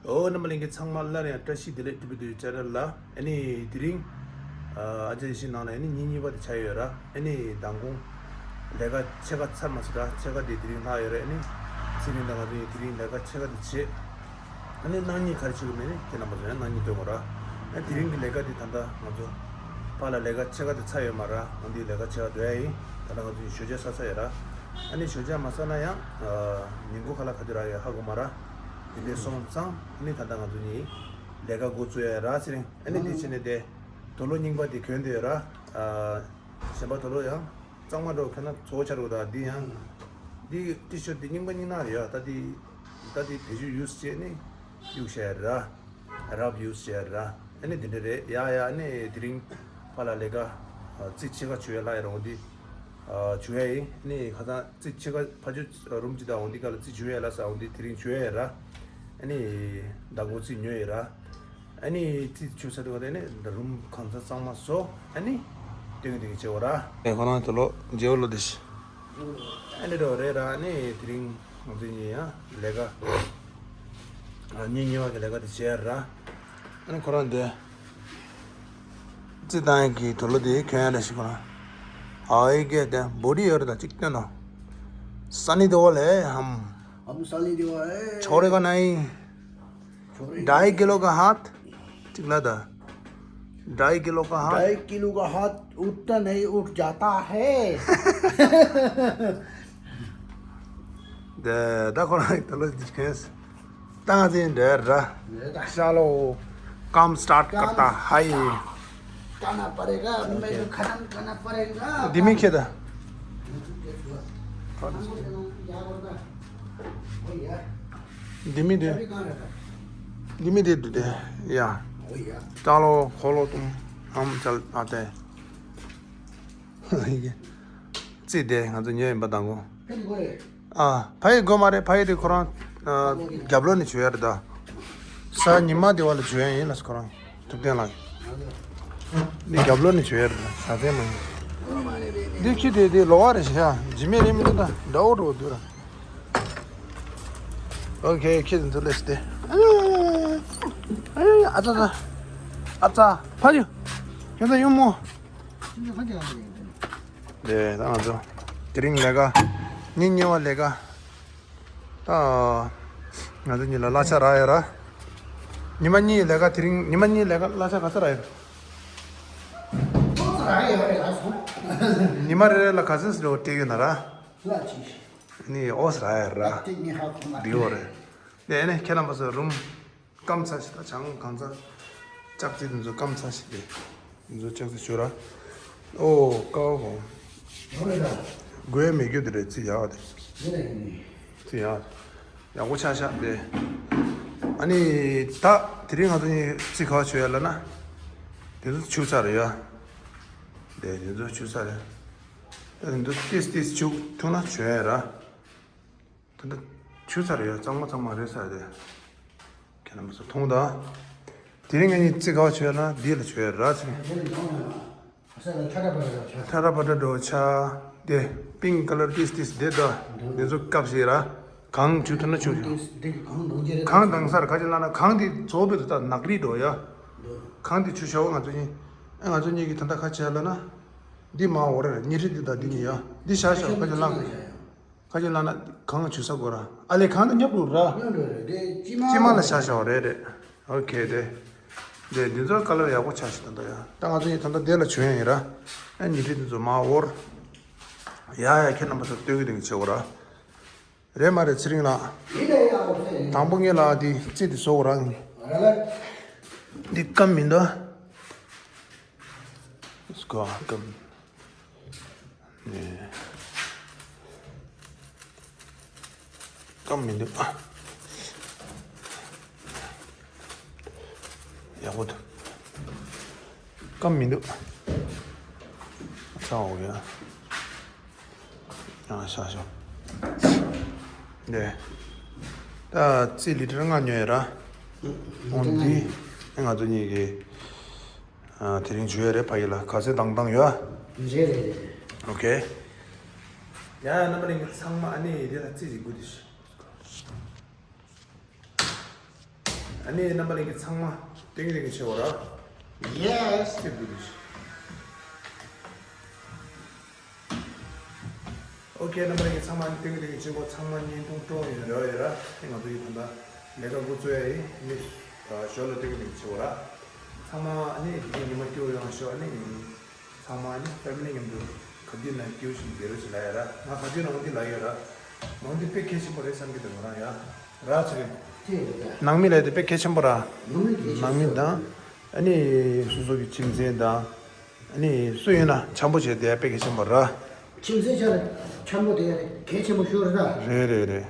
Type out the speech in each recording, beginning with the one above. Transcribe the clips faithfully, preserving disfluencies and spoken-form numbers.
ཨོ། རྣམ་པ་ལྷན་རྒྱས་ཚང་མ་སླར་ཡང་བཀྲ་ཤིས་བདེ་ལེགས། ཊི་བི་དུ་ཅེ་ནལ་ལ། ཨ་ནི་དེ་རིང་ཨ་ཅག་ཡིད་བཞིན་ནང་ལ་ཨ་ནི་ཉིན་གཉིས་པ་དེ་ཆགས་ཡོད་ར། ཨ་ནི་མདང་དགོང་ལས་ཀ་ཕྱེད་ཀ་ཚར་མ་སོང་ར། ཕྱེད་ཀ་དེ་དེ་རིང་ལྷག་ཡོད་ར། ཨ་ནི་ཚེ་རིང་དང་ང་ཚོ་ཡིས་དེ་རིང་ལས་ཀ་ཕྱེད་ཀ་དེ་བྱེད། ཨ་ནི་གནངས་ཉིན་ག་རེ་བྱེད་དགོས་མེད་ནི་ཁྱེད་རྣམ་པ་ཚོ་ཡང་གནངས་ཉིན་སྟོན་དགོས་ར། ཨ་དེ་རིང་གི་ལས་ཀ་དེ་ད་ལྟ་ང་ཚོ་ཕར་ལ་ལས་ཀ་ཕྱེད་ཀ་དེ་ཚར་ཡོད་མ་ར། འོ་འདི་ལས་ཀ་ཕྱེད་ཀ་སྡོད་ཡ་ཡིན། ད་ལྟ་ང་ཚོ་ཡིས་ཞོ་ཇ་ཟ་ས་ཡོད་ར། ཨ་ནི་ཞོ་ཇ་མ་ཟ་ན་ཡང་ཨ་ཉིན་གུང་ཁ་ལག་ག་དུས་རག་ཡོད་ཧ་གོ་མ་ར། དེ་འདྲས་སོང་ཙང་ཨ་ནི་ད་ལྟ་ང་ཚོ་གཉིས་ལས་ཀ་འགོ་བཙུགས་ཡ་ར། ཚེ་རིང་ཨ་ནི་དེ་བྱས་ནས་དེ་དུག་ལོག་རྙིང་པ་དེ་གྱོན་བསྡད་ཡོད་ར། ཨ་གཞན་པ་དུག་ལོག་ཡང་གཙང་མ་འདྲ་བོ་གྱོན་ན་ཚོ་ཆ་རུ་ད་འདི་ཡང་འདི་ཊི་ཤར་ཊི་འདི་རྙིང་པ་རྙིང་ནག་རེད་ཡ། ད་འདི་ད་འདི་བེད་སྤྱོད་ཡུས་བྱས་ནི་གཡུག་བཞག་ཡ་ར། རབ་ཡུས་བྱས་ཡ་ར། ཨ་ནི་དེ་འདྲ་རེད་ཡ། ཡ་ཨ་ནི་དེ་རིང་ཕར་ལ་ལས་ཀ་རྩིས་ཕྱེད་ཀ་བྱུག་ཡ་ལྷག་ཡོད་ར། འོ་འདི་བྱུག་ཡ་ཡིན། ཨ་ནི་ཁ་སང་རྩིས་ཕྱེད་ཀ་ཕར་ཕྱོགས་རུམ་གཅིག་དང་འོ་འདི་ག་ལ་རྩིས་བྱུག་ཡ་ལྷག་ས། འོ་འདི་དེ་རིང་བྱུག་ཡ་ཡིན་ར། ཨ་ནི་མདང་དགོང་རྩིས་ཉོས་ཡིན་ར། ཨ་ནི་རྩིས་བྱུག་ཚར་དུས་ཨ་ནི་རུམ་གང་ཚང་གཙང་མ་བཟོ། ཨ་ནི་སྟོན་གི་སྟོན་གི་བྱེད་འོ་ར། ཨེ་ཁོ་རང་དུག་ལོག་ཇེ་འོ་ལོ་དེ་ཤི། ཨ་ནི་འགྲོ་རེད་ར། ཨ་ནི་དེ་རིང་ང་ཚོ་གཉིས་ཡང་ལས་ཀ་ཨ་ཉིན་གཉིས་པ་གི་ལས་ཀ་དེ་བྱས་ར། ཨ་ནི་ཁོ་རང་དེ་རྩིས་བཏང་ཡག་གི་དུག་ལོག་དེ་གྱོན་ཡ་ལ་ཤི། ཁོ་རང་ཨ་ཨེ་གེ་དེ་བོ་ཌི་ཡོད་རེད། ད་གཅིག་སྟོན་དང་། སན་ནི་དེ་འོ་ལེ་ཧམ། हम साली देवा है। छोड़ेगा नहीं। छोड़ेगा ढाई नहीं। किलो का हाथ। चिल्ला था। ढाई किलो का हाथ। ढाई किलो का हाथ उठता नहीं, उठ जाता है। ད་ད་ཁོ་རང་དུག་ལོག་དེ་གྱོན། ད་ང་ཚོ་འདྲ་ར། ཤ་ལོ། काम स्टार्ट करता है। करना पड़ेगा, मेरे को खत्म करना पड़ेगा। धीमी खेदा। धीमी दे। धीमी दे दे। या। चलो खोलो तुम, हम चल आते हैं। རྩིས་དེ་ང་ཚོ་ཉོས་ཡིན་པ་དང་གོ། ཨ་ཕ་ཡི་དགོས་མ་རེད། ཕ་ཡི་དེ་ཁོ་རང་ཨ་རྒྱབ་ལོགས་ནས་བྱུག་ཡ་རེད་ད། ས་ཉི་མ་དེ་བ་ལ་བྱུག་ཡ་ཡིན་ལ་ཁོ་རང་ཐུབ་བསྟན་ལགས། འདི་རྒྱབ་ལོགས་ནས་བྱུག་ཡ་རེད། ས་ཚན་མ་ཡིན། འདི་ཁྱི་དེ་དེ་ལོག་བ་རེད་ཤག་ཇི་མེད་རེད་མི་འདུག་ད་འདྲ་བོ་འགྲོ་འདུག་ར། ཨོ་ཁེ། ཁྱི་དེ་ཚོ་ལས་སྟེ། ཨ་ཙ་ཙ། ཨ་ཙ། ཕ་ཡུ། ཁྱོད་ཚོ་ཡུ་མོ། དེ་ད་ང་ཚོ་དེ་རིང་ལས་ཀ་ཉིན་གཉིས་པ་ལས་ཀ། ད་ང་ཚོ་གཉིས་ལ་གླ་ཆ་རག་ཡོད་ར། ཉི་མ་གཉིས་ལས་ཀ་དེ་རིང་ཉི་མ་གཉིས་ལས་ཀ་གླ་ཆ་ག་ཚོད་རག་ཡོད། ཉི་མ་རེ་རེ་ལ་ག་ཚོད་ཟེར་བ་སྤྲད་ཡོད་ན་ར། ནི་ཨོ་ཟེར་ཡོད་ར། འདི་འོ་རེད། དེ་ནས་ཁྱེད་རྣམ་པ་ཚོ་རུམ་སྐམ་ཚ་ཞིག་དང་ཆང་གང་ཚ་ལྕགས་རྩི་དེ་ཚོ་སྐམ་ཚ་ཞིག་དེ་དེ་ཚོ་ལྕགས་རྩི་ཞུ་ར། ཨོ་ཀའོ་གོ། དགོས་མེད་རྒྱུ་དེ་རེད། རྩི་ཡག་དེ། རྩི་ཡག་ཡག་པོ་ཆགས་ཤག་དེ། ཨ་ནི་ད་དེ་རིང་ང་ཚོ་གཉིས་རྩི་ག་བ་བྱོས་ཡ་ལ་ན། དེ་ཚོ་ཆུ་ཚ་རེད་ཡ། དེ་དེ་ཚོ་ཆུ་ཚ་རེད། ད་དེ་ཚོ་ཏིས་ཏིས་ཆུ་འཐུང་ན་བྱོས་ཡ་ར། ད་ལྟ་ཆུ་ཚ་རེད་ཡ། གཙང་མ་གཙང་མ་རེད་ས་རེད། ཁྱེད་རྣམ་པ་ཚོ་མཐོང་དང་། དེ་རིང་ང་གཉིས་རྩི་ག་བ་བྱོས་ན་འདི་ལ་བྱོས་ར་ཚེ། ཐ་ར་པ་ར་འགྲོ་ཆ་དེ་པིང་ཀ་ལར་ཏིས་ཏིས་དེ་ད་འདི་ཚོ་སྐབས་ཤིག་ར། གང་ཆུ་ཐུན་ན་ཆུ་ཆུ། གང་དང་སར་ཁ་ཅིག་ལ་ན་གང་དེ་ཚོ་བེ་ད་ནག་རིལ་འགྲོ་ཡ། གང་དེ་ཆུ་ཤ་བ་ང་ཚོ་གཉིས། ཨ་ང་ཚོ་གཉིས་ཀྱི་ད་ལྟ་ཁ་ཆེ་ལ་ན། འདི་མ་འོ་རེད། ཉི་རིལ་འདི་དང་འདི་གཉིས་ཡ། འདི་ཤ་ཤ་ཁ་ཅིག་ལ་ན། ཁ་ཅིག་ལ་ན་གང་ཆུ་ས་གོ་ར། ཨ་ལེ་གང་དུ་ཉབ་རུ་ར། ཉོ་འགྲོ་རེད་དེ་ཅི་མ་ཅི་མ་ལ་ཤ་ཤ་བ་རེད་རེད། ཨོ་ཁེ་དེ། དེ་འདི་ཚོ་ཀ་ལར་ཡག་པོ་ཆགས་ཤིག་ད་ལྟ་ཡ། ད་ང་ཚོ་ཡི་ད་ལྟ་དེ་ལ་བྱོན་ཡ་ཡིན་ར། ཨ་ཉི་ཁྲི་འདི་ཚོ་མ་འོར། ཡ་ཡ་ཁྱེད་རྣམ་པ་ཚོ་སྟོན་གི་དེ་གི་བྱེད་གོ་ར། རེད་མ་རེད་ཚེ་རིང་ལགས། དང་པོ་ངེད་ལ་དེ་རྩི་དེ་བཟོ་གོ་ར། འདི་སྐམ་མི་འདུག་སྐམ་སྐམ། ནས། སྐམ་མི་འདུག་ཡག་པོ་འདུག་སྐམ་མི་འདུག་ཚ་འོ་ཡ། ཡང་ཤ་ཤོག་འདི། ད་རྩི་ལི་ཊར་ལྔ་ཉོས་ཡོད་ར། འོན་ཏེ་ང་ཚོ་གཉིས་ཀྱིས། ཨ། དེ་རིང་འཇུ་ཡ་རེད་ཕ་ཡི་ལ། ག་ཚོད་བཏང་བཏང་ཡོད། རེད་རེད་རེད། ཨོ་ཁེ། ཡ་ཡ་རྣམ་པ་ལྷན་རྒྱས་ཚང་མ་ཨ་ནི་དེ་ལ་རྩི་ཞིག་དགོས་དུས། ཨ་ནི་རྣམ་པ་ལྷན་རྒྱས་ཚང་མ་ཏིང་ངེ་འཛིན་ཆེ་བ་ར། Yes. ཨོ་ཁེ། རྣམ་པ་ལྷན་རྒྱས་ཚང་མ་ཏིང་ངེ་འཛིན་ཆེན་པོ། ཚང་མ་བརྙན་ཐུང་སྤྲོ་ཡོད་རེ་བ་ཡོད་ར། ཨ་ནི་ང་ཚོ་ཡི་ད་ལྟ་ལས་ཀ་འགོ་བཙུགས་ཡ་ཡིན། ཨ་ནི་ཞོར་ལ་ཏིང་ངེ་འཛིན་ཆེ་བ་ར། ཚང་མ་ཨ་ནི་འདི་གི་ཉི་མ་སྐྱིད་པོ་ཡོང་ཤོག་ཨ་ནི། ཚང་མ་ནི་ཕེ་མི་ལི་མཉམ་དུ་ག་དུས་ན་སྐྱིད་པོ་ཞིག་བསྡད་རོགས་ཞེས་ལབ་ཡ་ར། ང་ག་དུས་ན་འོ་འདི་ལབ་ཡོད་ར། འོ་འདི་དཔེ་གལ་ཆེན་པོ་རེད་བསམ་གྱི་འདུག་ང་རང་ཡ། ར་ཚེ་རིང་། ནང་མི་ལབ་དེ་དཔེ་གལ་ཆེན་པོ་ར། ནང་མི་དང་། ཨ་ནི་སོ་སོ་གི་ཁྱིམ་མཚེས་དང་། ཨ་ནི་སུ་ཡིན་ན་འཆམ་པོ་བྱས་བསྡད་ཡ་དཔེ་གལ་ཆེན་པོ་ར། ཁྱིམ་མཚེས་ཆ་ལ་འཆམ་པོ་བསྡད་ཡ་རེད། གལ་ཆེན་པོ་ཤོར་ར། རེད་རེད་རེད།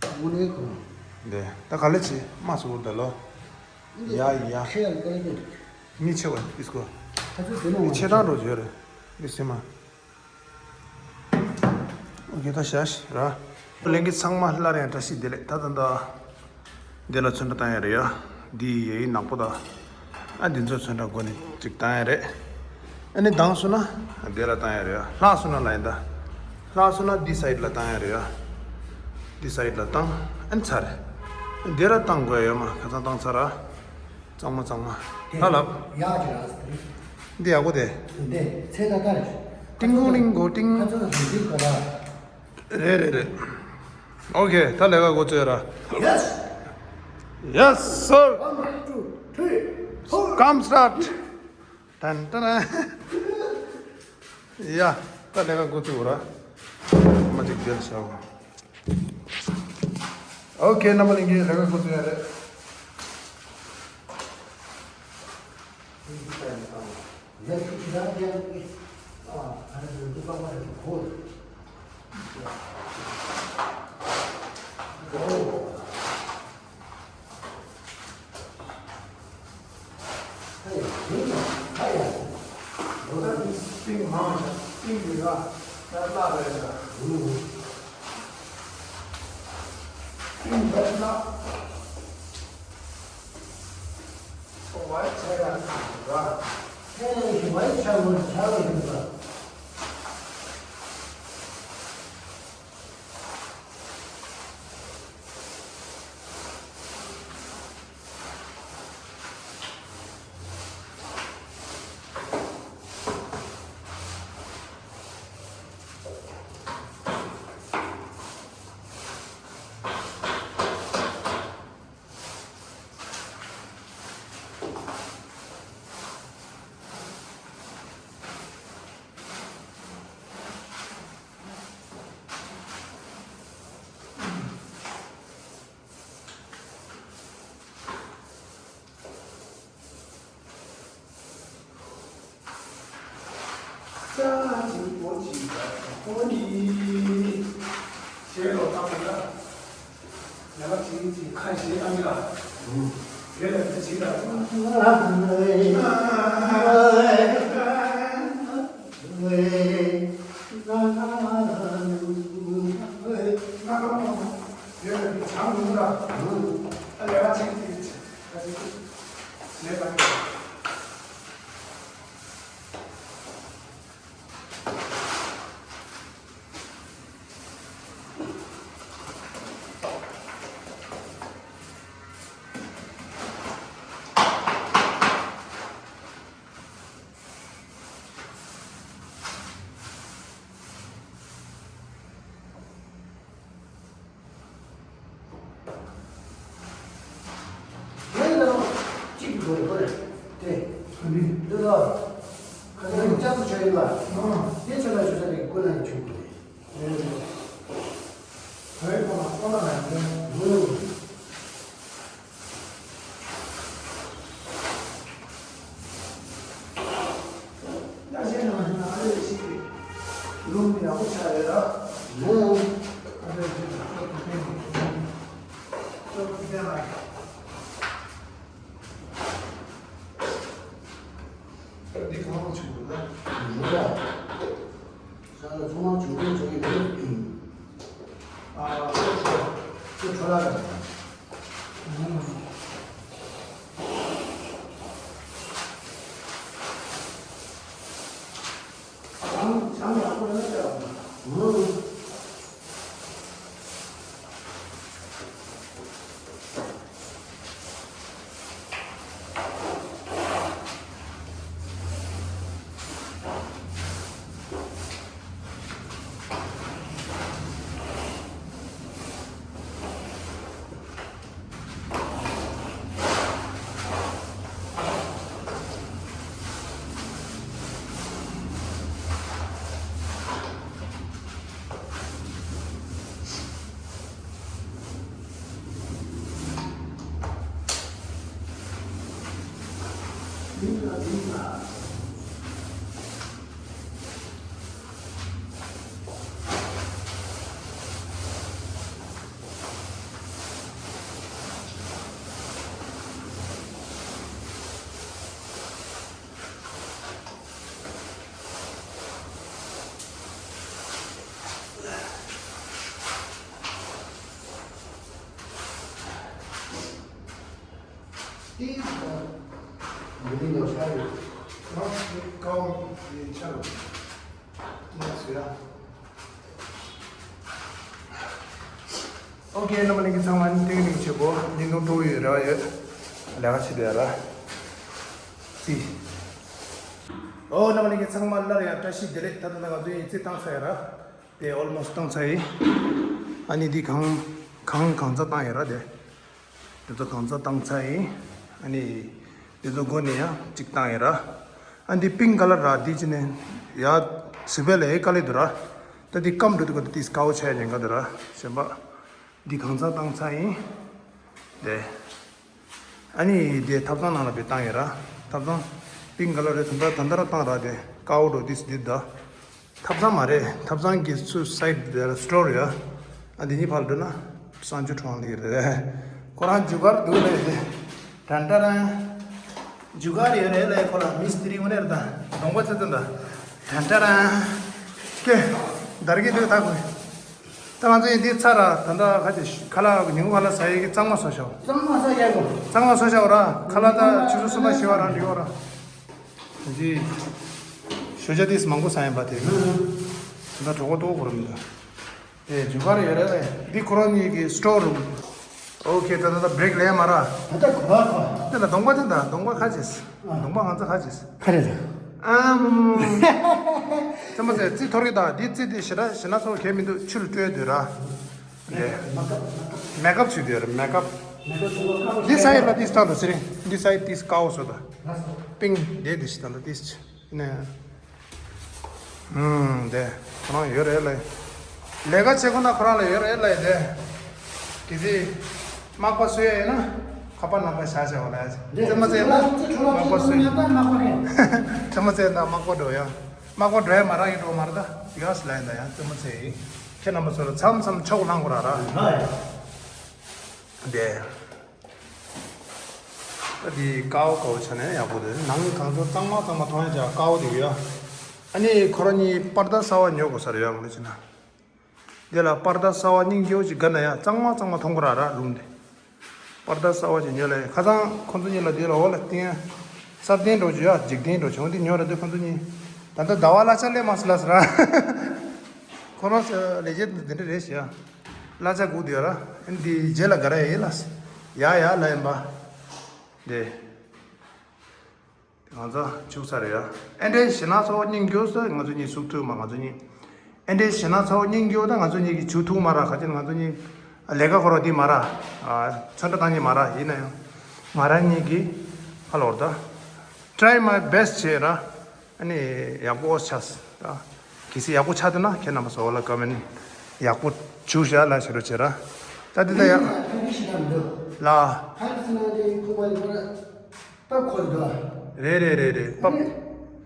དངོས་གནས་ཁོ། འདི་ད་ག་ལེ་ཆེ་མ་སུ་ད་ལོ། ཡ་ཡ། ཁྲེ་ཡ་ལ་ཀ་ལེ་ཀ། མི་ཆེ་བ་ཨིས་ཀོ། ཁ་ཚོད་དེ་ནང་ཆེ་གྲང་རོ་བརྗོད་རེད། འདི་སེ་མ། ཨོ་ཁེ་ད་ཤ་ཤ་ར། ལྷན་རྒྱས་ཚང་མ་སླར་ཡང་བཀྲ་ཤིས་བདེ་ལེགས། ད་ད་ད། འདི་ལ་ཚོན་ཁྲ་བཏང་ཡ་རེད་ཡ། འདི་ཡི་ནག་པོ་ད། ཨ་འདི་ཚོ་ཚོན་ཁྲ་སྒོ་ནས་ཅིག་བཏང་ཡ་རེད། ཨ་ནི་དྭངས་སོང་ན་འདི་ལ་བཏང་ཡ་རེད་ཡ། ལྷག་སོང་ན་ལ་ཡིན་ད། ལྷག་སོང་ན་འདི་སའིད་ལ་བཏང་ཡ་རེད་ཡ། འདི་སའིད་ལ་བཏང་། ཨ་ནི་ཚར་རེད། འདི་ར་བཏང་དགོས་ཡ་ཡོད་མ། ཁ་སང་བཏང་ཚར་ར། གཙང་མ་གཙང་མ། ད་ལབ། ཡག་ཅིག་ར། འདི་ཡག་པོ་དེ། འདི་ཚེ་ད་ལྟ་རེད། ཏིང་གུང་ལིང་གོ་ཏིང་། ཁ་ཚོད་རིང་རིང་གོ་ལ། རེད་རེད་རེད། ཨོ་ཁེ། ད་ལས་ཀ་འགོ་བཙུགས་ཡ་ར། Yes. Yes, sir. One, two, three, four. Come start. ཏན་ཏན། ཡ། ད་ལས་ཀ་འགོ་བཙུགས་ར། མ་ཅིག་བསྡད་བྱའོ། ཨོ་ཁེ། རྣམ་པ་ལྷན་རྒྱས་ལས་ཀ་འགོ་བཙུགས་ཡ་རེད། ཏིང་མང་ཞིང་ཏིང་ཡོད་ན་ད་སླ་རེད་ད། ཏིང་མེད་ན་བའི་ཆ་ཡ་ཁ་ར། ཧེ་བའི་ཆ་མོ་ཆ་ལ་ཡོད་ད། ཙ་ཅི་པོ་ཅི་ད་ཁོ་ནི། ཞེས་ལོ་ཏག་ཏག་ལ། ཡ་ལ་ཅི་ཅི་ཁ་ཞེས་ཨ་མི་ལ། དེ་ལ་དེ་ཅི་ལ། ང་ང་ང་ང་ང་ང་ང་། ཡོད་པའི་བྱང་ལུང་ལ། ཨ་ལས་ཀ་ཅིག་ཅིག་ཅིག་ཁ་ཅིག་ཅིག་ལས་ཀ་ཅིག་དེ་ལ་གཅིག་དགོས་དགོས་རེད་དེ། འདི་ལ་ཁ་སང་ལྕགས་པོ་ཆོད་ཡིན་པ། དེ་ཆོད་ལ་ཆོད་ས་རེད། ཀུན་ལ་ཆོད་དགོས་རེད། བོད་ཁོ་ན་ཁོ་ན་ལ་ཡིན། ཡ་གཞན་ནང་བཞིན་ཨ་རེ་ཞིག་གི་ལུང་ཡག་པོ་ཆགས་ཡོད་ལ། ཨ་རེ་ཞིག་གི་ལུང་ཡག་པོ་ཆགས་ཡོད་ལ། འདི་གང་ལ་བྱུང་འདུག་ན། ཡོད་ལ། ས་ལ་ཚང་མ་བྱུང་འདུག་བྱུང་ཡོད་ལ། ཨ། ཁོ་ཁྲོ་ལ་རེད། ཨང་། ཅང་ཡག་པོ་ཡོད་ཟེར་བ། ཨང་། These are within your family. Not come in channel. Yes, yeah. Okay, རྣམ་པ་ལྷན་རྒྱས་ཚང་མ་ཏིང་ཏིང་བྱེད་པོ་ཉིན་དུ་འགྲོ་ཡོད་ར་ཡོད། ལས་ཀ་བྱེད་དེ་ར། སི། ཨོ་རྣམ་པ་ལྷན་རྒྱས་ཚང་མ་སླར་ཡང་བཀྲ་ཤིས་བདེ་ལེགས། ད་ལྟ་ང་ཚོ་ཡིན་རྩིས་བཏང་ཚར་ཡ་ར། དེ་almost་བཏང་ཚར་ཡིན། ཨ་ནི་འདི་གང་གང་གང་ཚ་བཏང་ཡོད་ར་དེ། དེ་ཚོ་གང་ཚ་བཏང་ཚར་ཡིན། ཨ་ནི་དེ་ཚོ་སྒོ་ནས་ཡང་གཅིག་བཏང་ཡོད་ར། ཨ་འདི་pink colour་ར་འདི་ཅི་ནས་ཡ་སི་བེ་ལ་ཡའི་དཀའ་ལས་འདུག་ར། ད་འདི་སྐམ་འགྲོ་དུས་ག་དུས་དཀའ་བོ་ཆགས་ཉེན་ཁ་འདུག་ར་གཞན་པ། འདི་གང་ཚ་བཏང་ཚར་ཡིན། དེ། ཨ་ནི་དེ་ཐབ་ཚང་ནང་ལ་བེ་བཏང་ཡོད་ར། ཐབ་ཚང་pink colour་རེད། ད་ལྟ་ད་ལྟ་ར་བཏང་ར་དེ་དཀའ་བོ་འགྲོ་དུས་འདི་ད། ཐབ་ཚང་མ་རེད། ཐབ་ཚང་གི་ཚུར་side་དེར་store་ཡོད། ཨ་འདི་གཉིས་ཕར་འགྲོ་ན་གསང་སྤྱོད་གྲོང་ལི་རེད། ཁོ་རང་རྒྱུ་སྐར་འདུག་ལེ། ཏན་ཏན། རྒྱུ་སྐར་ཡོད་རེད་ལེ། ཁོ་ལ་མིས་ཏི་རི་འོ་ནེར་དང་གདོང་པ་ཚེ་ཚེ་འདྲ། ཏན་ཏན། ཀེ། འདར་གི་འདུག་ད་ཁོ། ད་ང་ཚོ་ཡིན་འདི་ཚར་ར། ད་ལྟ་ཁ་ཅིག་ཁ་ལག་ཉིན་གུང་ཁ་ལག་ཟ་ཡི་གི་གཙང་མ་བཟོ་ཤོག་གཙང་མ་བཟོ་ཡ་གོ་གཙང་མ་བཟོ་ཤོག་ར། ཁ་ལག་ད་ཆུ་ཚོད་གསུམ་པ་བཞི་པ་རང་འགྲིག་གོ་ར། འདི། ཞོ་ཇ་ཏིས་མང་པོ་ཟ་ཡིན་པ་དེ། ད་གྲོད་ཁོག་ལྟོགས་གོ་ར་མི་འདུག་དེ་རྒྱུ་སྐར་ཡོད་རེད་ལེ། འདི་ཁོ་རང་གཉིས་ཀྱི་store room། ཨོ་ཁེ། ད་ད་ད་break་ལེན་མ་ར། ད་ད་གོ་བ་གོ། དེ་ལ་གདོང་པ་དེ་ད་གདོང་པ་ཁ་ཅེས། གདོང་པ་ང་ཚོ་ཁ་ཅེས། ཁ་རེད། ཨ་མོ་མོ་མོ། ཙམ་པ་ཟེར་རྩི་ཐོར་གི་ད། འདི་རྩི་དེ་ཞེ་དྲག་ཞེ་ན་ཚོ་གས་མི་འདུག་ཆུ་ལ་སྤྲོད་དུས་ར། དེ། makeup་བྱེད་དུས་ར་makeup། འདི་side་ལ་ཏིས་ད་ད་ཟེར་རིང་། འདི་side་ཏིས་ཀའོ་སོ་ད། pink་དེ་དེ་ཞེ་ད་ད་ཏིས་ཆེ། ནས། ཨུམ། དེ། ཁོ་རང་ཡོད་རེད་ལེ། ལས་ཀ་བྱེད་ཁོ་ན་ཁོ་རང་ལ་ཡོད་རེད་ལེ་དེ། གལ་སྲིད། མག་པ་བཟོ་ཡ་ཡིན་ན། ཁ་པར་ནང་པ་བཞག་བྱས་པ་ལ་ཡ། དེ་མ་ཚད་ན། མག་པ་བཟོ་ཡ། དེ་མ་ཚད་ན་མག་པ་འགྲོ་ཡ། མག་པ་འགྲོ་ཡ་མ་རག་གི་འགྲོ་མ་རེད་ད། ཡོད་ལ་ཡིན་ད་ཡ། དེ་མ་ཚད་ཡིན། ཁྱེད་རྣམ་པ་ཚོ་ལ་མཚམས་མཚམས་ཆོག་གནང་དགོས་ར་ར། དེ། ད་འདི་ཀའོ་ཀའོ་ཆ་ནས་ཡག་པོ་རེད། ནང་གང་ཚོ་གཙང་མ་གཙང་མ་མཐོང་ཡ་ཅག་ཀའོ་དེ་ཡོད། ཨ་ནི་ཁོ་རང་གཉིས་པར་ད་གསར་བ་ཉོ་དགོས་ས་རེད་ཡ། ངོ་ལ་ཅི་ན། འདི་ལ་པར་ད་གསར་བ་སྙིང་རྗེ་བོ་ཅིག་དགའ་ན་ཡ་གཙང་མ་གཙང་མ་མཐོང་གི་ར་ར་རུམ་དེ། པར་ད་གསར་བ་ཅིག་ཉོ་ལ་ཡ། ཁ་སང་ཁོ་ཚོ་གཉིས་ལ་འདི་ལ་འོ་ལ་བསྟན་ཡ། སྲ་བརྟན་འགྲོ་བྱུང་ཡ། འཇིག་རྟེན་འགྲོ་བྱུང་འདི་ཉོ་ར་འདི་ཁོ་ཚོ་གཉིས། ད་ལྟ་ཟླ་བ་གླ་ཆ་སླེབས་མ་སོང་ལ་ཟེར་ར། ཁོ་རང་ཚོ་ལས་བྱེད་འདི་འདྲ་རེད་ཤག་གླ་ཆ་སྒུག་བསྡད་ཡོད་ར། ཨ་ནི་འདི་རྗེས་ལ་ག་རེ་ཡིན་ལ། ཡ་ཡ་ལ་ཡིན་པ། འདི། ང་ཚོ་བཅུག་ཚར་རེད་ཡ། ཨེ་འདྲའི་ཞེ་ན་ཚོ་སྙིང་རྗེ་སོ། ང་ཚོ་གཉིས་ཟུག་ཐུག་མ་ང་ཚོ་གཉིས། ཨེ་འདྲའི་ཞེ་ན་ཚོ་སྙིང་རྗེ་ད་ང་ཚོ་གཉིས་ཀྱི་བཅུག་ཐུག་མ་ར། ག་ཅི་ང་ཚོ་གཉིས་ལས་ཀ་ཁོ་ར་འདི་མ་ར། ཚོན་ཁྲ་བཏང་གི་མ་ར། ཡིན་ན་ཡང་ང་རང་གཉིས་ཀྱི་ཧ་ལོར་ད་try my best་བྱས་ར། ཨ་ནི་ཡག་པོ་ཆགས་ད། གལ་སྲིད་ཡག་པོ་ཆགས་འདུག་ན་ཁྱེད་རྣམ་པ་ཚོ་ལ་ཀ་མེན་ཡག་པོ་བྱུག་བཞག་ལ་ཞེ་དྲག་བྱེད་ར། ད་འདི་ད་ཡ། ལ། རེད་རེད་རེད་རེད། པབ།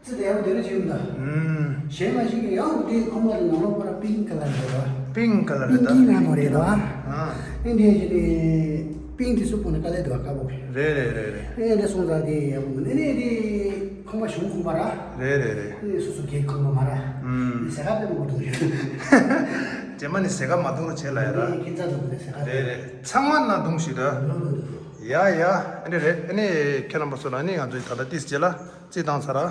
ཙི་དེ་ཡང་དེ་རུ་བྱུང་ད། ཨུམ། གཞན་མ་ཞིག་གིས་ཡང་དེ་ཁོ་མ་རེད། ནང་ལོགས་པར་པིང་ཀ་ལར་རེད་བ། པིང་ཀ་ལར་རེད་ད། པིང་ཀི་ནང་ལོགས་རེད་བ། ཨ། ཨེ་འདི་ཞིག་ནི་པིང་དེ་སུ་པོ་ནི་དཀའ་ལས་འདུག་བ། དཀའ་པོ་རེད། རེད་རེད་རེད་རེད། ཨེ་འདི་སོང་ཙང་དེ་ཡག་པོ་མིན་ནི་ནི་དེ་ཁོ་མ་གཞུང་ཁོ་མ་ར། རེད་རེད་རེད། ཨེ་སོ་སོ་གེ་ཁོ་མ་མ་ར། ཨུམ། ཟེ་ག་པད་མ་གོ་འདུག་རེད། རྗེས་མ་ནི་ཟེ་ག་མ་གཏོང་རོགས་བྱེད་ལ་ཡ་ར། ཨེ་ཁྱེད་ཚ་འདུག་ཟེ་ག་རེད་རེད། ཚང་མ་ན་གདུང་ཞིག་ར། ཡ་ཡ། ཨ་ནི་རེད། ཨ་ནི་ཁྱེད་རྣམ་པ་ཚོ་ལ་ནི་ང་ཚོའི་ད་ལྟ་ཏིས་རྗེས་ལ་རྩིས་བཏང་ཚར་ར།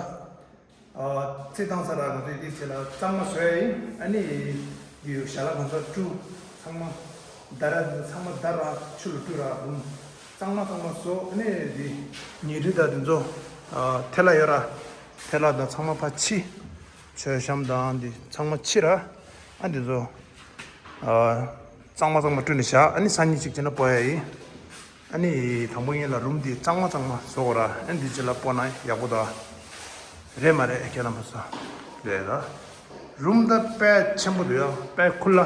ཨ། རྩིས་བཏང་ཚར་ར། ང་ཚོའི་ཏིས་རྗེས་ལ་གཙང་མ་བཟོ་ཡ་ཡིན། ཨ་ནི་འདི་ཞལ་ལག་གང་ཚ་བཀྲུ། ཚང་མ་བརྡར་ར། ཚང་མ་བརྡར་ར་ཆུ་ལ་བཀྲུ་ར་རུང་། གཙང་མ་གཙང་མ་བཟོ། ཨ་ནི་འདི་ཉལ་ཁྲི་དང་འདི་ཚོ། ཨ། ཐལ་ལ་ཡོད་ར། ཐལ་ལ་དང་ཚང་མ་ཕར་ཕྱི། མཆོད་བཤམས་དང་འདི་ཚང་མ་ཕྱི་ར། ཨ་འདི་ཚོ། ཨ། གཙང་མ་གཙང་མ་བཀྲུས་ནས་བཞག་ཨ་ནི་སང་ཉིན་གཅིག་བྱས་ན་སྤོ་ཡ་ཡིན། ཨ་ནི་དང་པོ་ཡིན་ལ་རུམ་འདི་གཙང་མ་གཙང་མ་བཟོ་དགོས་ར། ཨ་ནི་འདི་རྗེས་ལ་སྤོ་ན་ཡག་པོ་འདུག་རེད་མ་རེད་ཁྱེད་རྣམ་པ་ཚོ། རེད་ར། རུམ་ད་དཔེ་ཆེན་པོ་འདུག་ཡ། དཔེ་ཁུ་ལ།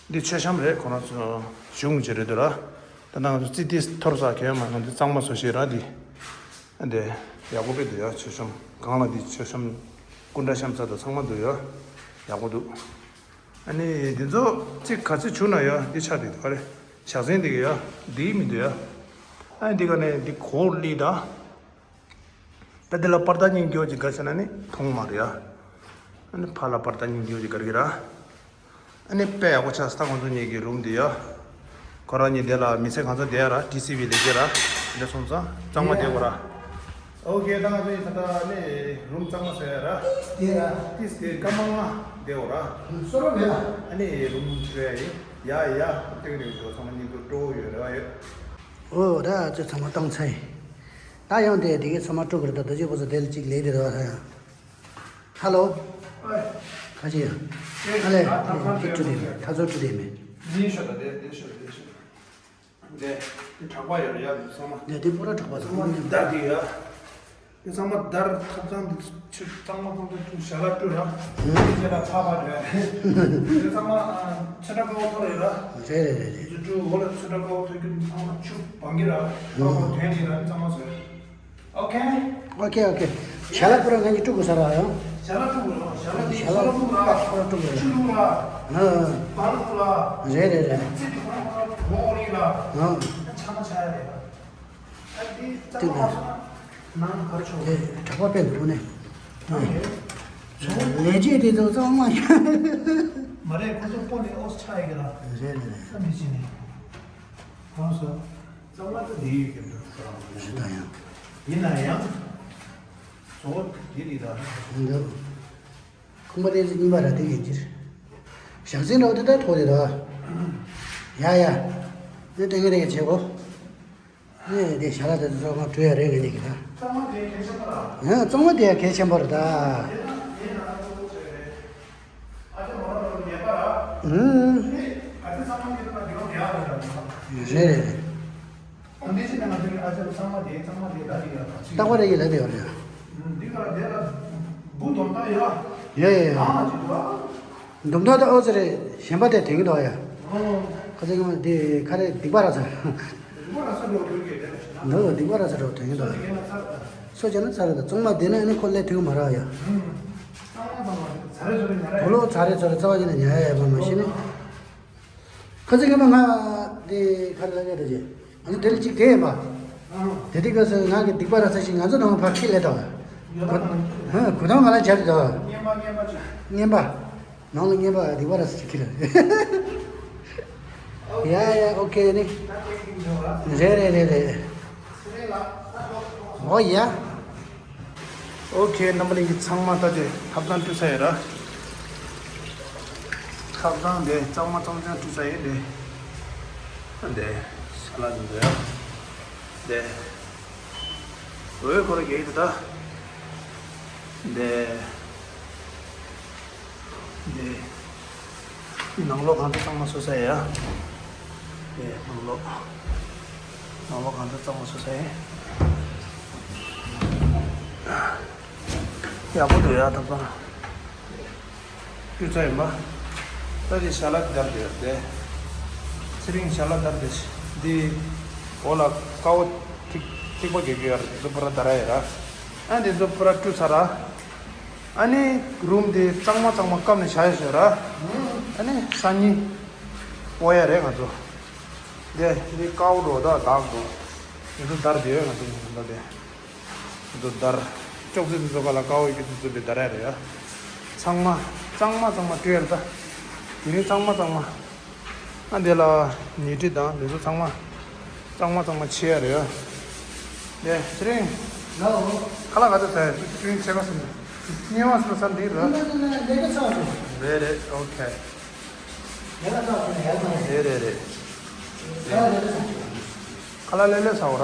འདི་མཆོད་བཤམས་རེད། ཁོ་རང་ཚོ་གཞུང་ཅིག་རེད་འདུག་ར། ད་ནང་ཚོ་རྩིས་ཏིས་ཐོར་ས་གས་མ་ང་ཚོ་གཙང་མ་བཟོ་ཤེས་ར་འདི། འདི་ཡག་པོ་དཔེ་འདུག་ཡ། མཆོད་བཤམས་སྒང་ལ་འདི་མཆོད་བཤམས་སྐུ་འདྲ་བཤམས་ས་དང་ཚང་མ་འདུག་ཡ། ཡག་པོ་འདུག་ཨ་ནི་འདི་ཚོ་ཅིག་ག་ཚོད་བྱུང་ན་ཡ་འདི་ཆགས་འདུག་ག་རེ། ཞག་ཚན་འདི་ག་ཡ་འདི་མི་འདུག་ཡ། ཨ་ནི་འདི་ག་ནས་འདི་གོར་ལི་ད། ད་འདི་ལ་པར་ད་གཉིས་འགྱོ་ཅིག་ག་ཤ་ན་ནི་མཐོང་མ་རེད་ཡ། ཨ་ནི་ཕ་ལ་པར་ད་གཉིས་འགྱོ་ཅིག་ག་རེ་གི་ར། ཨ་ནི་དཔེ་ཡག་པོ་ཆགས་སོང་ད་ཁོང་ཚོ་གཉིས་ཀྱི་རུམ་འདི་ཡ། ཁོ་རང་གཉིས་དེ་ལ་མི་ཚེ་གང་ཚོད་བསྡད་ཡ་ར་ཊི་སི་ཝི་ལས་ཀྱི་ར། འདི་སོང་ཙང་གཙང་མ་བསྡད་དགོས་ར། ཨོ་ཁེ། ད་ང་ཚོ་ཡིན་ད་ལྟ་ནི་རུམ་གཙང་མ་བཟོ་ཡ་ར། དེ་ར། ཏིས་དེ་སྐར་མ་ལྔ་བསྡད་དགོས་ར། སོ་རོ་མེད་ལ། ཨ་ནི་རུམ་བྲོས་ཡ་ཡིན། ཡ་ཡ་ཏིག་ཏིག་འགྲོ་ཚང་མ་གཉིས་འདུག་སྤྲོ་བོ་ཡོད་རེ་བ་ཡོད། ཨོ་ད་ཚོད་ཚང་མ་བཏང་ཚར་ཡིན། ད་ཡང་དེ་དེ་གའི་ཚང་མ་སྤྲོ་གི་རེད། ད་ད་ཅི་པོ་ཚོ་དེ་ལ་གཅིག་ལས་དེ་རེད་བ་ད་ཡང་། ཧ་ལོ། ཨོའི། ཁ་ཆེ་ཡ། ཨ་ལེ། ཨ་ཐབ་ཚང་ཁྱེད་བྲུ་དེ་མེད། ཐབ་ཚང་བྲུ་དེ་མེད། འདི་ཤོད་ད། དེ་དེ་ཤོད། དེ་ཤོད། དེ་དེ་དྲག་པ་ཡོད་རེད་ཡ། དེ་ཚང་མ། དེ་དེ་པུ་ར་དྲག་པ་ཚང་མ་ཚང་མ་ནི་ད་དེ་ཡ། དེ་ཚང་མ་དར་ཐབ་ཚང་དེ་ཆུ་གཙང་མ་གཙང་མ་བྲུ་ཞལ་ལག་བཀྲུ་ར། དེ་རྗེས་ལ་ཕ་ཕ་རེད། དེ་ཚང་མ་ཨ་ཚོན་ཁྲ་དཀར་པོ་ཐོར་ཡོད་ར། རེད་རེད་རེད་རེད། དེ་བྲུ་འོག་ལ་ཚོན་ཁྲ་དཀར་པོ་ཐོར་རྒྱུ་དེ་ཚང་མ་ཆུ་སྦང་གི་ར། ཕ་ཕ་དོན་གྱི་ར། དེ་ཚང་མ་བཟོས། ཨོ་ཁེ། ཨོ་ཁེ་ཨོ་ཁེ། ཞལ་ལག་པུ་ར་ང་གཉིས་བཀྲུ་དགོས་ས་ར་ཡང་། ཞལ་ལག་བཀྲུ་དགོས་ར། ཞལ་ལག་དེ་ཞལ་ལག་སོ་ལ་བཀྲུ་དགོས་ར། ཆུ་བླུགས་ར། ཨ། བ་ལུག་ལ། རེད་རེད་རེད། ཚིག་དེ་ཁོ་རང་ཁོ་རང་གོ་རིག་ལ། ཨ། ཆ་མ་ཆ་ཡ་རེད། ཨ་དེ་ཙམ་མ་སོང་ན་ནང་གར་ཆོག་དེ་གྲགས་པ་དཔེ་འདུག་ནས། ལས་བྱེད་དེ་ཚོ་གཙང་མ་ཡ། མ་རེད། ཁོ་ཚོ་སྤོ་ནས་ཨོ་ཆ་ཡ་གི་ར། རེད་རེད་རེད། ཨ་མི་ཅི་ནས། གང་སོ། གཙང་མ་ད་འདི་ཡོད་ཀྱི་འདུག་རེད་ད་ཡང་། ཡིན་ན་ཡང་། གཙོ་བོ་འདི་རེད་ད། འདུག་ཁང་པ་དེ་གཉིས་པ་ར་དེ་ཡིན་ཕྱིར། ཞག་ཚན་འདྲ་བོ་དེ་ལྟར་ཐོག་རེད་ད། ཡ་ཡ། ནི་དེ་ག་རེ་བྱེད་གོ། ནི་དེ་ཞལ་ལག་དེ་ཚོ་ཚང་མ་བཀྲུ་ཡ་རེད་ག་ནི་གི་ད། གཙང་མ་དེ་གལ་ཆེན་པོ་ར། ཡང་གཙང་མ་དེ་ཡང་གལ་ཆེན་པོ་རེད་ད། ཨུམ། རེད་རེད་རེད། རྟག་པར་ཡིད་ལ་དེ་ཡོད་རེད། ཡ་ཡ་ཡ། འདུམ་ཐག་དེ་ཨོ་ཙི་རེད། གཞན་པ་དེ་དེང་གི་འདུག་ཡ། ཁ་ཚིག་གི་མ་དེ་ཁ་རེ་སྡིག་པ་ར་ཚ། འདུག་སྡིག་པ་ར་ཚ་འགྲོ་དེང་གི་འདུག་སོ་བྱས་ན་ཚ་རེད་ད། གཙང་མ་བསྡད་ན་ཨ་ནི་ཁོ་སླེབས་ཐུབ་ཀྱི་མ་རེད་ཡ། དུག་ལོག་ཚ་རེད་ཚ་རེད་རྩ་བ་ཉིད་ནས་ཉར་ཡ་ཡོད་པ་མ་ཤེས་ནི། ཁ་ཚིག་གི་མ་ང་དེ་ཁ་རེ་ལ་ཉར་ད་ཅེ། ང་ཚོ་དེ་ལ་གཅིག་དེ་ཡིན་པ། དེ་དུས་སྐབས་སུ་ང་གི་སྡིག་པ་ར་ཚ་ཞིག་ང་ཚོ་ནང་ཕར་ཁྱི་སླེབས་ད། གུ་དོང་ང་ལ་སྦྱར་ད། རྔན་པ། ནང་ལ་རྔན་པ་སྡིག་པ་ར་ཚ་ཞིག་ཁྱི་ལ། ཡ་ཡ་ཨོ་ཁེ་ནི། རེད་རེད་རེད་རེད། ཨོ་ཡ། ཨོ་ཁེ། རྣམ་པ་གླིང་གི་ཚང་མ་ལྟ་ཅེ་ཐབ་ཚང་བཀྲུས་ཚར་ཡོད་ར། ཐབ་ཚང་དེ་གཙང་མ་གཙང་རྐྱང་བཀྲུས་ཚར་ཡོད་དེ། དེ་ཞལ་ལག་འདི་འདྲ་དེ། འོད་ཁོ་ར་གེགས་དེ་ད། དེ། དེ། ནང་ལོགས་གང་ཚ་གཙང་མ་བཟོས་ཚར་ཡ། དེ་ནང་ལོགས། ནང་ལོགས་གང་ཚ་གཙང་མ་བཟོས་ཚར་ཡ། ཡག་པོ་འདུག་ཡ། ཐབ་ཚང་བཀྲུས་ཚར་ཡིན་པ། ད་དེ་ཞལ་ལག་དར་དེ་ཡོད་དེ། ཚེ་རིང་ཞལ་ལག་དར་དེ། འདི་འོག་ལ་ཀ་བོ་ཐིག་ཐིག་པ་རྒྱག་གི་ཡོད་རེད། དེ་ཚོ་པུ་ར་དར་ཡ་ར། ཨ་འདི་ཚོ་པུ་ར་བཀྲུས་ཚར་ར། ཨ་ནི་རུམ་དེ་གཙང་མ་གཙང་མ་བསྐམས་ནས་བཞག་ཡོད་ར། ཨ་ནི་སང་ཉིན་སྤོ་ཡ་རེད་ང་ཚོ། དེ་འདི་ཀ་བོ་འགྲོ་ད་དག་འགྲོ། དེ་ཚོ་དར་དེ་ཡོད་ང་ཚོ་ད་དེ། འདི་དར། ཅོག་ཙེ་འདི་ཚོ་ག་ལ་ཀ་བོ་ཡོད་ཀྱི་འདི་ཚོ་འདི་དར་ཡ་རེད་ཡ། ཚང་མ་གཙང་མ་གཙང་མ་བཀྲུས་ཡ་རེད་ད། དེ་རིང་གཙང་མ་གཙང་མ། ཨ་འདི་ལ་ཉལ་ཁྲི་དང་འདི་ཚོ་ཚང་མ་གཙང་མ་གཙང་མ་ཕྱེ་ཡ་རེད་ཡ། དེ་ཚེ་རིང་། ལའོ། ཁ་ལག་ག་ཚོད་ཟ་ཡ། ཚེ་རིང་ཕྱེད་ཀ་ཟ་ནས་བསྙལ་བ་ཟ་ས་འདི་ར། ལས་ཀ་ཚར་སོང་། རེད་རེད། ཨོ་ཁེ། ལས་ཀ་ཚར་སོང་། ཡར་མ་རེད། རེད་རེད་རེད། ཁ་ལག་ལས་ཀ་ཚར་སོང་། ཁ་ལག་ལས་ལས་ཟ་འོ་ར།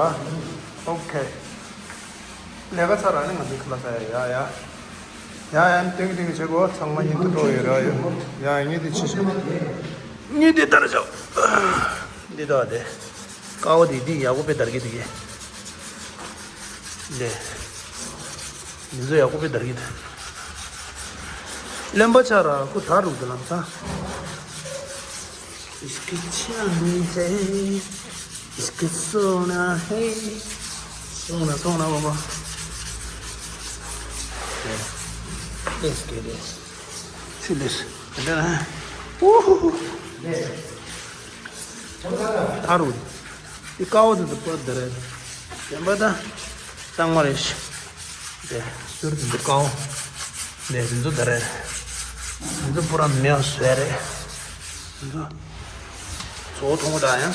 ཨོ་ཁེ། ལས་ཀ་ཚར་ར་ནི་ང་ཚོའི་ཁ་ལག་ཟ་ཡ། ཡ་ཡ། ཡ་ཡ། ཏིང་ཏིང་བྱེད་དགོས། ཚང་མ་ཉིན་དུ་འགྲོ་ཡོད་ར་ཡོད། ཡ་ཡ། ངས་འདི་ཕྱི་ཞོག་ངས་འདི་ལྟར་ཞོག་འདི་དག་དེ། ཀ་བོ་དེ་འདི་ཡག་པོ་དཔེ་དར་གི་འདུག་གི། འདི། འདི་ཚོ་ཡག་པོ་དཔེ་དར་གི་འདུག་རློན་པ་ཆགས་ར་ཁོ་ད་རུང་དེ་ལམ་སང་། इश्क चांदनी है, इश्क सोना है, སོང་ན་སོང་ན་བ་བ། Let's get it. See this. And then, uh, woohoo. ཨ་རུ། འདི་ཀ་བ་འདི་ཚོ་པོ་འདི་རེད། བདེན་པ་ད། གཙང་མ་རེད་ཤག་དེ་ཟུར་འདི་ཚོ་ཀ་བ། འདི་འདི་ཚོ་འདི་རེད། འདི་ཚོ་པུ་ར་མེ་བ་ཟེར་རེད། འདི་ཚོ། བཟོ་མཐོང་གི་ད་ཡང་།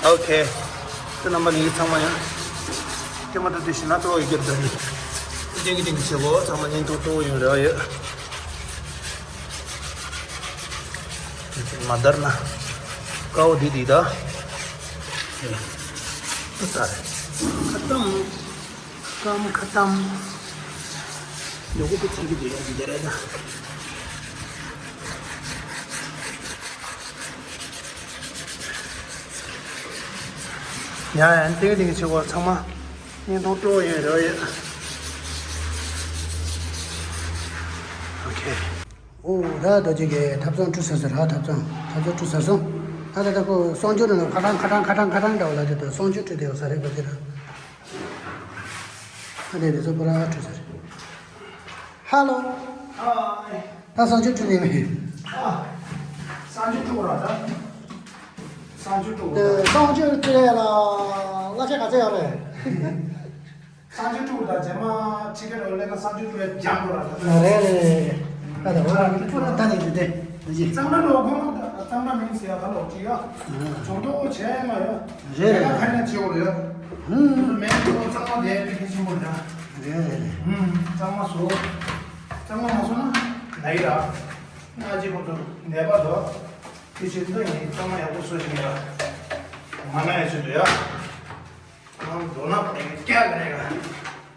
ཨོ་ཁེ། ཁྱེད་རྣམ་པ་ནི་ཚང་མ་ཡང་། ཁྱེད་མ་ཐུབ་དུས་ཤིག་ན་གཙོ་བོ་ཡི་གེར་འདྲ་ཡིན། ཏིང་གི་ཏིང་གི་བྱེད་སྒོ་ཚང་མ་བརྙན་ཐུང་གཙོ་བོ་ཡོང་རེ་བ་ཡོད། མ་བརྡར་ན། ཀའོ་འདི་འདི་ད། ཨ་ཙར། ཁ་ཏམ། ཀམ་ཁ་ཏམ། ཡོ་གོ་པི་ཚིག་གི་འདི་ཡ་འདི་རེད་ད། ཡ་ཡ་ཏིང་གི་ཏིང་གི་བྱེད་སྒོ་ཚང་མ། བརྙན་ཐུང་སྤྲོ་བོ་ཡོད་རེད་ཡོད། ཨོ་ཁེ། ཨོ་ད་རྡོ་རྗེ་གི་ཐབ་ཚང་བཀྲུས་ཚར་སོང་ར། ཐབ་ཚང་ཐབ་ཚང་བཀྲུས་ཚར་སོང་། ད་ད་ད་ཁོ་གསང་སྤྱོད་ནང་ལ་ཁ་ཏང་ཁ་ཏང་ཁ་ཏང་ཁ་ཏང་འདྲ་བ་ལ་དེ་ད་གསང་སྤྱོད་བཀྲུས་དེ་ཡོད་ས་རེད་པ་དེ་ར། ད་དེ་དེ་ཚོ་པུ་ར་བཀྲུས་ཚར་རེད། ཧ་ལོ། ཧའི། ད་གསང་སྤྱོད་བཀྲུས་ནས་མེད། ཨ། གསང་སྤྱོད་བཀྲུས་ར་ད། གསང་སྤྱོད་བཀྲུས་ར། གསང་སྤྱོད་བཀྲུས་ཡ་ལ་གླ་ཆ་ག་ཚད་ཡོད་རེད། གསང་སྤྱོད་བཀྲུས་དང་རྗེས་མ་ཁྲི་ཀ་རོ་ལེན་ན་གསང་སྤྱོད་བཀྲུས་ལ་རྒྱང་རོ་ལ། རེད་རེད་རེད། ད་ད་འོ་ལ་མི་ཕུ་ལ་ད་ནི་དེ་དེ་དེ་ཅི། གཙང་མ་ལོ་གོང་ལ་གཙང་མ་མིན་ཟེར་ཡ་ད་ལོ་ཅི་ཡ། ཇོ་ཏོ་བྱས་མ་ཡོད། རེད་རེད། ཁ་ན་ཅི་འོ་ཡོད། ཧུམ། མེད་དོ་གཙང་མ་དེ་དེ་གི་ཆེན་པོ་འདྲ། རེད་རེད་རེད། ཧུམ། གཙང་མ་བཟོ། གཙང་མ་མ་བཟོ་ན་ལ་ཡི་ར། ང་ཅི་ཁོ་ཚོ་ནད་པ་དོ། དེ་ཕྱིར་འདི་ཡིན་གཙང་མ་ཡག་པོ་བཟོ་ཞིག་ཡ། མ་ན་ཡ་ཆེད་དུ་ཡ། ང་མདོར་ན་བར་ནས་སྐྱག་རེད་ག་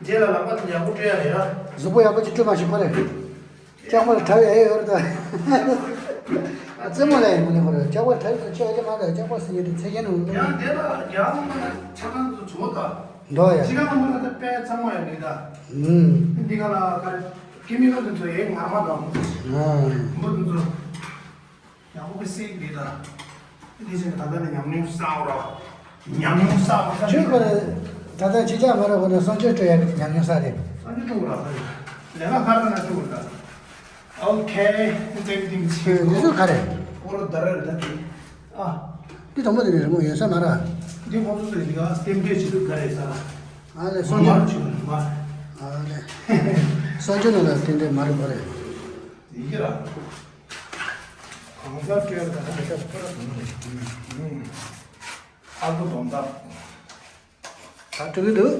རྗེས་ལ་ལག་པ་དེ་ཡག་པོ་བཀྲུ་ཡ་རེད་ཡ། གཟུགས་པོ་ཡག་པོ་ཅིག་བཀྲུས་མ་ཤེས་ཁོ་རེད། སྐྱག་པ་ལ་གྲབས་ཡ་ཡོད་རེད་ད། རྩེད་མོ་ལ་ཡིན་མོ་ནི་ཁོ་རེད། སྐྱག་པ་ལ་གྲབས་ཡོད་ཚོ་ཆེ་བ་ཅིག་མ་རེད། སྐྱག་པ་ཟེར་ཡ་དེ་ཚད་ཀྱི་ནང་། ཡང་དེ་ལ་རྒྱ་ལུང་མ་ཆ་ཚང་དུ་བྱུང་ད། འདོ་ཡ། ཕྱི་ཁ་ལ་མ་ལ་ད་དཔེ་གཙང་མ་ཡོད་ནི་ད། ཨུམ། འདི་ག་ལ་ག་རེ་ཀི་མི་ཀལ་དེ་ཚོ་ཡེ་ངར་མ་དང་། ཨུམ། འབུ་དེ་ཚོ། ཡག་པོ་གི་སྲིད་འདི་དང་། འདི་བཞིན་ད་ལྟ་ནས་ཉམས་མྱོང་བསགས་རོགས། ཉམས་མྱོང་བསགས་རོགས། ཁྱོད་ཁོ་རེ། ད་ལྟ་ཅི་ཅག་མ་ར་ཁོ་ན་གསང་སྤྱོད་སྤྲོད་ཡག་གི་ཉམས་མྱོང་བསགས་རེད། གསང་སྤྱོད་སྤྲོད་ར་ཁ་རེད། ལས་ཀ་ཁ་ར་ན་སྤྲོད་ར། ཨོ་ཁེ། འདི་འདི་འདི་ཚོ་ག་རེ། ཨོ་རོ་ད་ར་ར་ད་འདི། ཨ། འདི་དང་པོ་དེ་ནས་རི་མོ་ཡོད་ས་མ་ར། འདི་ཁོང་ཚོ་ཚོ་འདི་ག་སྟེམ་འབྲས་བྱེད་དུས་ག་རེ་ས་ར། ཨ་ལས་གསང་སྤྱོད། མར་བྱེད་དུས་མར། ཨ་ལས། གསང་སྤྱོད་ནང་ལ་སྟེམ་འབྲས་མ་རེད་མ་རེད། ཡིན་གྱི་ར། གང་ཟག་སྤྲོད་ཡག་ད་ལྟ་ད་ལྟ་ཁོ་ར་གང་རེད། ཨ་ཁུ་སྡོམ་དག་ད་སྤྲོད་ཀྱི་འདུག་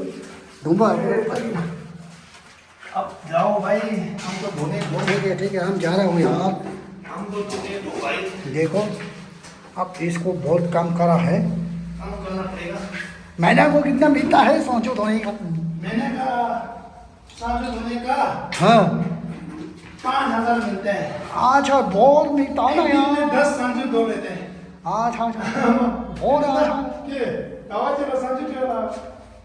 སྡོམ་པ་ཨ་ཁུ། अब जाओ भाई, हमको धोने दो। ठीक है, ठीक है, हम जा रहे हो यार। हमको धोने दो भाई। देखो, अब इसको बहुत काम करा है। काम करना पड़ेगा। महीना को कितना मिलता है सांचो धोने का? मैंने कहा, सांचो धोने का? हाँ। पाँच हजार मिलते हैं। अच्छा, बहुत मिलता है ना एक दिन में यार। दस सांचो धो लेते हैं। अच्छा, अच्छा। बहुत है, अच्छा। के? दावा चला सांचो चला।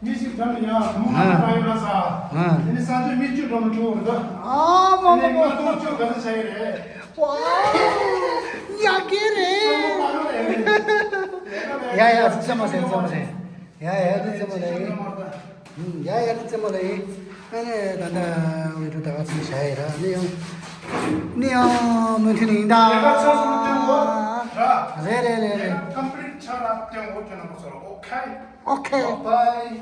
म्युजिक झन् यहाँ मुहान पायो रहेछ। अनि साँझ मिचु डम चोर द। अनि म तो चो गज छैन। वा। या के रे? या या, समझे, समझे। या या, समझे। या या, समझे। अनि दादा उयो त गाछ छैन। अनि अनि म थिन हिँड्दा। रे रे रे रे। कम्प्लिट छ रात त्यहाँ हो किन बसर। ओके। Okay. Bye.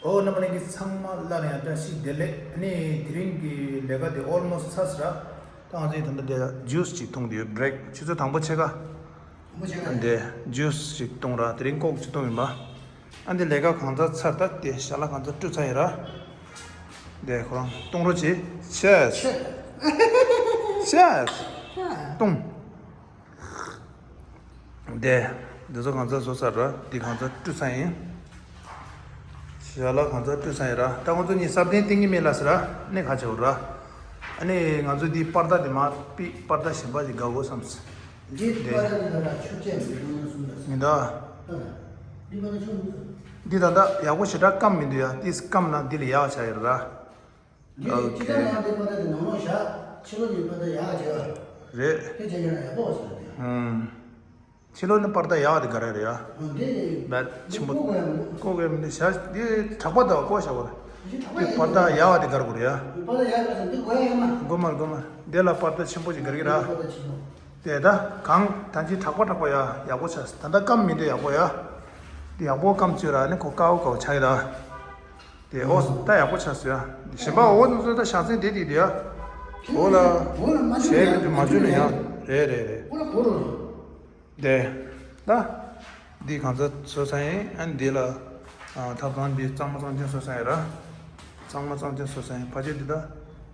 ཨོ་རྣམ་པ་ལྷན་རྒྱས་ཚང་མ་སླར་ཡང་བཀྲ་ཤིས་བདེ་ལེགས། ཨ་ནི་དེ་རིང་གི་ལས་ཀ་དེ་almost ཚར་སོང་ར། ད་ང་ཚོས་ད་ལྟ་དེ་ཇུས་ཅིག་འཐུང་དུ་ཡོད། བྷི་རེག་ཆུ་ཚོད་དང་པོ་ཕྱེད་ཀ། དང་པོ་ཕྱེད་ཀ་འདི་ཇུས་ཅིག་འཐུང་ར། དེ་རིང་ཀོག་ཅིག་འཐུང་ཡིན་པ། ཨ་འདི་ལས་ཀ་གང་ཚར་ཚར། ད་དེ་ཞལ་ལག་གང་ཚར་བཀྲུས་ཚར་ཡིན་ར། དེ་ཁོ་རང་འཐུང་རོགས་བྱེད། Cheers. Cheers. འཐུང་། དེ། འདི་ཚོ་གང་ཚར་བཟོ་ཚར་ར། འདི་གང་ཚར་བཀྲུས་ཚར་ཡིན། ཞལ་ལག་གང་ཚར་བཀྲུས་ཚར་ཡིན་ར། ད་ང་ཚོ་གཉིས་སབ་བརྟན་བསྟན་གྱི་མེད་ལ་ཟེར་ར། ནི་ཁ་ཆེ་བོ་ར། ཨ་ནི་ང་ཚོ་འདི་པར་ད་དེ་མ་པི་པར་ད་གཞན་པ་ཞིག་དགའ་གོ་བསམ། འདི་པར་ད་འདི་ད་ཆུ་ཆེན་མི་རུང་ན་གསུམ་ད། མི་ད། འདི་པར་ད་ཆུ་མི་འདུག་འདི་ད་ད་ཡག་པོ་ཞེ་དྲག་སྐམ་མི་འདུག་ཡ། འདི་སྐམ་ན་འདི་ལ་ཡག་ཆ་ཡོད་ར། འདི་ཅི་ལྟར་ཡང་འདི་པར་ད་དེ་ནང་ལོགས་བཞག་ཕྱི་ལོགས་ནས་པར་ད་ཡག་བྱས་པ། རེད། དེ་བྱས་ཀྱང་ཡག་པོ་ཟེར་ཏེ། ཨང་། ཕྱི་ལོགས་ནས་པར་ད་ཡག་དེ་ག་རེ་རེད་ཡ། ཨང་། དེ་བད་ཆེན་པོ། ཀོ་གོ་ཡ་མི་འདུག་ཀོ་གོ་ཡ་མི་འདུག་བྱ་དེ་གྲགས་པ་དང་ཀོ་བྱ་བ་རེད། དེ་གྲགས་པ་དེ་ཡག་པར་ད་ཡག་དེ་ག་རེ་དགོས་རེད་ཡ། པར་ད་ཡག་ག་ཟེར་འདི་དགོས་ཡ་ཡོད་མ། དགོས་མ་རེད་དགོས་མ་རེད། དེ་ལ་པར་ད་ཆེན་པོ་ཅིག་ག་རེ་ར། པར་ད་ཆེན་པོ། དེ་ད་གང་ད་ཅི་གྲགས་པ་གྲགས་པ་ཡ་ཡག་པོ་ཆགས་ད་ལྟ་སྐམ་མི་འདུག་ཡག་པོ་ཡ། དེ་ཡག་པོ་སྐམ་བཅུག་ར་ནི་ཁོ་དཀར་པོ་དཀར་པོ་ཆགས་ཡོད་ད། དེ་འོ་ད་ཡག་པོ་ཆགས་སོང་ཡ། གཞན་པ་འོ་ནུ་ཚོ་ད་ཞག་ཚན་དེ་དེ་དེ་ཡ། འོ་ལ། འོ་ལ་མ་བྱས་གི་དུ་མ་བྱུང་ན་ཡ། རེད་རེད་རེད། འོ་ལ་འོ་ལ། དེ། ད། འདི་གང་ཚ་ཚོ་ས་ཡིན་ཨ་ནི་འདི་ལ། ཐབ་ཚང་འདི་གཙང་མ་གཙང་ཆེན་ཚོ་ས་ཡིན་ར། གཙང་མ་གཙང་ཆེན་ཚོ་ས་ཡིན་ཕ་ཆེ་འདི་ད།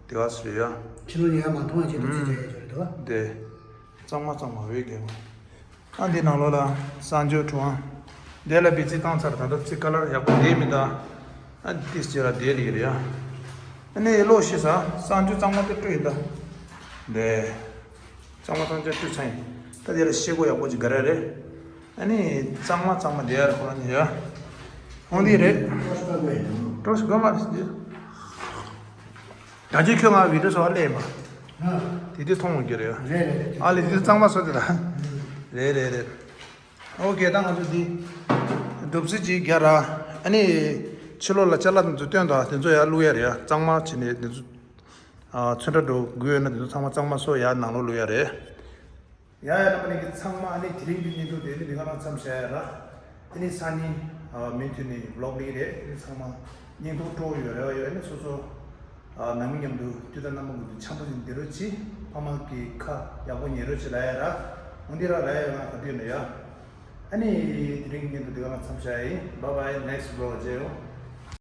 དེ་ག་སུ་རེད་ཡ། ཕྱི་ལོགས་ནས་ཡར་མ་མཐོང་བ་ཆེད་དུ་ཚུད་བྱས་ཡོད་རེད་དོ། དེ། གཙང་མ་གཙང་མ་འོད་རྒྱས་པ། ཨ་འདི་ནང་ལོགས་ལ་གསང་སྤྱོད་ཁྲུ་དབང་། དེ་ལ་བི་ཙི་བཏང་ཚར་ད་ལྟ་ཙི་ཀ་ལར་ཡག་པོ་དེ་མི་འདུག་ཨ་ཏིས་ཅེ་ལ་དེ་ལི་རེད་ཡ། ཨ་ནི་ལོ་ཤི་ས་གསང་སྤྱོད་གཙང་མ་དེ་སྤྲོད་ཡིན་ད། དེ། གཙང་མ་གཙང་སྤྱོད་སྤྲོད་ཚར་ཡིན། ད་དེ་ལ་ཤེལ་སྒོ་ཡག་པོ་ཅིག་ག་རེ་རེད། ཨ་ནི་གཙང་མ་གཙང་མ་དེ་ཡ་ར་ཁོ་རང་ཉིད་ཡ། ཧོང་དེ་རེད། ཀྲོ་ཤི་དགོས་མ་རེད། ད་ཅི་ཁྱོད་ང་བི་ཌིའོ་བཟོ་བ་སླེབས་མ། དེ་དུས་མཐོང་འོང་གི་རེད། རེད་རེད་རེད། ཨ་ལེ་དེ་གཙང་མ་བཟོ་དེ་ད། རེད་རེད་རེད། ཨོ་ཀེ་ད་ང་ཚོ་འདི་སྒྲུབ་རྩིས་ཅིག་རྒྱག་ར། ཨ་ནི་ཕྱི་ལོགས་ལ་ཅ་ལག་འདི་ཚོ་སྟོན་དང་དེ་ཚོ་ཡར་བླུག་ཡ་རེད་ཡ། གཙང་མ་བྱས་ནས་དེ་ཚོ་ཚོན་ཁྲ་འགྲོ་དགོས་ཡོད་ན་དེ་ཚོ་ཚང་མ་གཙང་མ་བཟོ་ཡ་ནང་ལོགས་བླུག་ཡ་རེད། ཡ་ཡ་རྣམ་པ་ནས་ཀྱི་ཚང་མ་ཨ་ནི་དེ་རིང་གི་བརྙན་ཐུང་དེ་ནི་འདི་ག་རང་མཚམས་བཞག་ཡ་ར། ཨ་ནི་སང་ཉིན་མུ་མཐུད་ནས་བི་ལོག་ལེགས་རེད། ཨ་ནི་ཚང་མ་བརྙན་ཐུང་སྤྲོ་ཡོད་རེ་བ་ཡོད། ཨ་ནི་སོ་སོ་ནང་མི་མཉམ་དུ་དུས་དང་རྣམ་པ་ཀུན་ཏུ་འཆམ་པོ་ཞིག་འདི་རོ་ཅི་ཕ་མ་གི་ཁ་ཡག་པོ་ཉེ་རོ་ཅི་ལ་ཡ་ར། འོན་ཏེ་ར་ལ་ཡ་ཡོད་ན་ག་དུས་ནས་ཡ། ཨ་ནི་དེ་རིང་གི་བརྙན་ཐུང་འདི་ག་རང་མཚམས་བཞག་ཡིན། Bye bye, next vlog མཇལ་ཡོང་།